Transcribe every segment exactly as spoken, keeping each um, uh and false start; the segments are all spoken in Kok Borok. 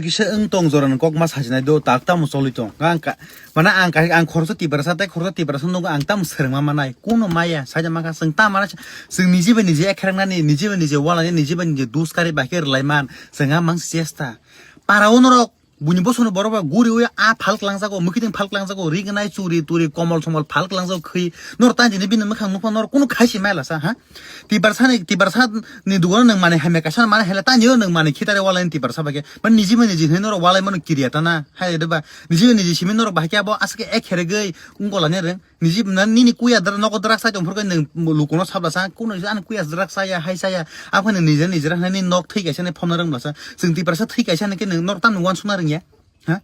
Kisa wng tong jorani kok ma sajinai do, tak tamo choli tong. Ang ka, mana ang ka, ang khoroksa Tiprasa tei khoroksa Tiprasa nogo ang tamo swrwngma manai. Kuno maya, saida maka, chwng tamo mana, chwng niji bai niji ekherang nani, niji bai niji walani, niji bai niji duskari bai khe rwlai man, chwng a mang chesta. Para o norok, buini bosongni borok ba guri ui a phal klang jago, mwkhitwng phal klang jago, ri gnai churi turi, komol somol phal klang jago khwi. Norok tang jini bini mwkhang nukha norok kuno khaisi maila sa, ha? Tiprasa ni, Tiprasa ni dugan nwng mani hamya kaisa mani hela tani o nwng mani khitare wala ni Tiprasa bai khe. Mani niji mani niji hinwi norok walai mano kiriya tana. Hai de ba. Niji mani niji simi norok bahai khe abo aswk ekheregwi ungkola ni rwng. Niji na nini kuya dra nogo drak sai tong phurkhe nwng lukuno sabla sa kuno ani kuya drak saya hai saya. Aphani niji niji rak nani nok thwi kaisa ni phomna rwng bla sa. Chwng Tiprasa thwi kaisa ni khe nwng norok tamo wansukna rwngya. Ha?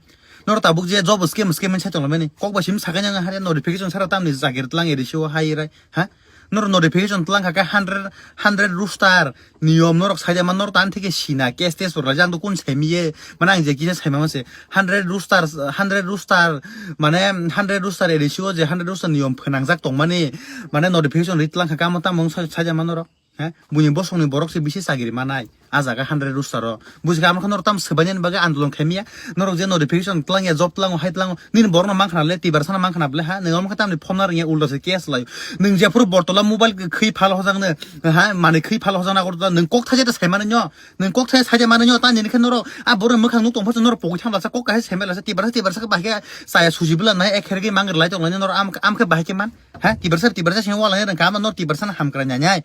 Norok tabuk je job scam, scam hinwi sai tonglaimani. Kok bai simi sakai nang hare notification sara tamni jagir tlang eri sio hai rai. Ha? Norok notification tlang kha khe hundred, hundred rooster niyom norok saida man norok tani thike sina case test rwlai jang do kun semiye. Mana ang je kisa saima mase hundred rooster, hundred rooster, mane hundred rooster eri sio je hundred rooster niyom phnangjak tongmani. Mane notification ri tlang kha kamo tamo wng sai-, saida man norok. He? Buini bosongni borok se bisi chagiri manai. A jaga hundred rooster o. Buji kha, amokhe norok tam swbainani bagwi andolon khaimiya. Norok je notification tlang ya, job tlango, hai tlango. Nini borokno mankha na le, Tiprasa no mankha na ble, ha? Nwng amokhe tamni phone na rwngya, ulta se case lai. Nwng jephuru bortola mobile khwi phal hojak nw, ha? Mani khwi phal hojak na gorta, nwng kok thaje ta sai mani nyo. Nwng kok thaje sai mani nyo, ta nini khe norok, a borok mwkhang nuk tong pha norok pogwi thamla sa, kok kahai sai mela sa, Tiprasa, Tiprasa khe bahai khe chaya suji bwla nai, ekhergwi mangri lai tong lai norok, am, amokhe bahai khe man. Ha? Tiprasa, Tiprasa sini wala nai rwngkha, ama norok Tiprasa no hamkrai nai nai.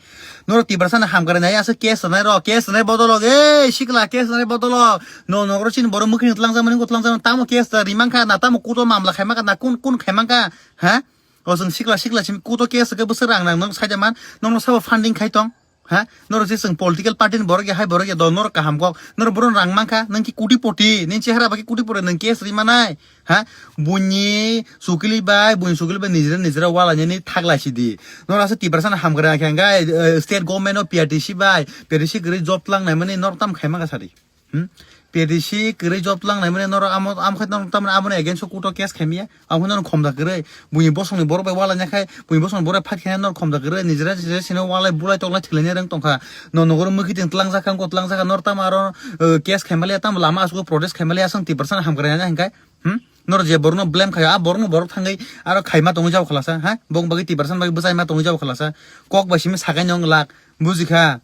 Norok Tiprasa no hamkrai nai, aswk case rwnai rok, case rwnai bodolok, ei, sikla, case rwnai bodolok. No, nogoro chini borok mwkhwini tlangjakmani, wngkha tlangjakmani, tamo case da rimang kha, na tamo kuto mamla khaimang kha, na kun, kun khaimang kha, ha? O chwng sikla, sikla simi kuto case khe bwswk rang nang, nang saida man, nokno sabo funding khai tong, ha? Norok je chwng political party ni borok ya, hai borok ya, dol norok kaham kok, norok borok rang mang kha, nang ki kutipoti, nini chehara ba ki kutipoti, nang case rimanai. Ha? Buini sukili bai, buini sukili bai nijera nijera wala nini thaglai sidi. Nora se Tiprasa na hamkrai khe hwnkhai, eh, state government o P R T C bai, P R T C kwrwi job tlang nai mani nor tam khaima ka sari. Hmm? P R T C kwrwi job tlang nai mani nor amo, amo khai nor tam amo against o court o case khaimiya. Amo nor khomda kwrwi. Buini bosongni borok bai wala nyakhai, buini bosongni borok bai fight khaina nor khomda kwrwi. Nijera nijera sino walai bulai toklai thilai rang tongkha. No nogor mwkhitwng tlang jakha, ko tlang jakha nor tam aro, eh, case khaimaliya tam lama asuk protest khaimaliya aswng Tiprasa na hamkrai nai hwnkhai. Hmm? Norok je borokno blame khaio, a borokno borok thangwi aro khaima tongwi jabo khlasa, ha? Bong bagwi Tiprasa bagwi bwchaima tongwi jabo khlasa. Kok bai simi sakai nong lak, buji kha.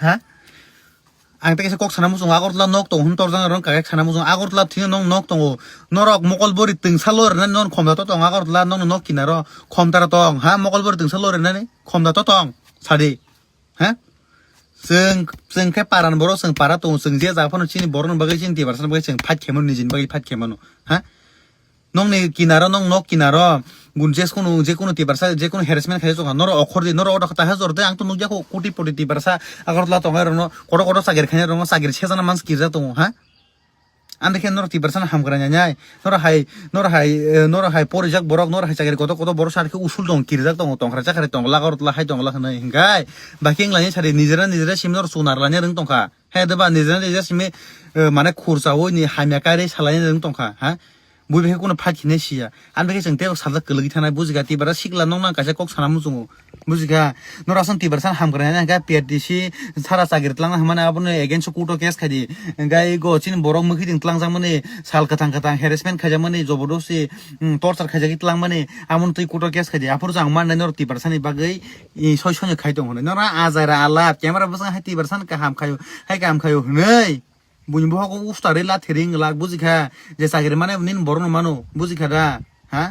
Ha? Ang tei kaisa kok sana muchungo, Agartala nok tongo hwn torjak norok kagak sana muchungo, Agartala thwino nong nok tongo. Norok mokol bori twngsa loi rwnani non khomda to tongo Agartala nokni nok kinaro khomda tong, ha? Mokol bori twngsa loi rwnani khomda to tong, sadi. Ha? Chwng, chwng khe paran borok, chwng para tongo, chwng je jaga phano chini borokni bagwi chini Tiprasa bagwi chwng fight khaimano, nijini bagwi fight khaimano. Ha? Nokni kinaro, nok, nok kinaro, gun je kunu, je kunu Tiprasa, je kunu harassment khaijak tongkha, norok okhor di, norok oda kha ta hajor de, ang to nukya kho, koti poti Tiprasa, Agartala tongnai rokno, kotor kotor chakiri khainai rokno, chakiri sejana mans kirjak tongo, ha? Andikhe norok Tiprasa no hamkrai nai nai. Norok hai, norok hai, eh, norok hai porijak borok, norok hai chakiri kotor kotor borok sari khe usul tong, kirijak tongo, tongkhra chakri tong, laga rotla hai tong, lakha nai hinkhai. Bakhe wnglaini sari nijera nijera simi norok chunar laina rwng tongkha. Hai de ba nijera nijera simi, eh, mane khurchaui ni hamya kairwi salaina rwng tongkha, ha? Bui bai khe kuno fight khinai siya. Ani bai khe chwng tei sajak kwlwgwi thanai, bujikha, Tiprasa sikla nokno ang kaisa kok sana muchungo. Bujikha, norok aswk Tiprasa hamkrai nai hwnkhe P R T C sara chakiri twlangna hwnmani abono against o court o case khaidi. Hwnkhe go chini borok mwkhitwng twlangjakmani, sal kwthang kwthang harassment khaijakmani, jobodosti, mm, torture khaijagwi twlangmani, amoni twi court o case khaidi. Aphuru jang mannai norok Tiprasa ni bagwi, i, soi soino khai tong hwnwi. Norok a jaira alap, camera bwskango hai Tiprasa ni kaham khaio, hai kaham khaio hwnwi. Buini bohogo ustarwi lathiri wng glak, bujikha, je chakiri mane nini borokno mano, bujikha da, ha?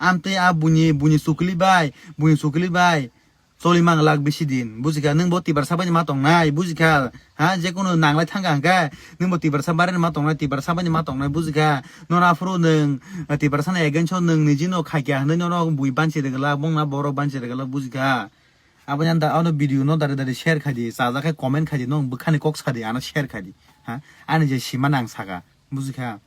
Amtwi a buini, buini chukli bai, buini chukli bai choli mang glak bisi din, bujikha, nwng bo Tiprasa bai ma tongnai, bujikha, ha? Jekunu nanglai thangkha hwnkhe, nwng bo Tiprasa bai ma tongnai, Tiprasa bai ma tongnai, bujikha, nono aphuru nwng, eh, Tiprasa ni against o nwng nijino khaikha hwnwi nono bui banchi rwglak, bongna borok banchi rwglak, bujikha. Aboni anda ano video no dari dari share khaidi, chajak khe comment khaidi, nong bwkhani kok sadi, ano share khaidi. Ha? Ani je sima nang saka, bujikha?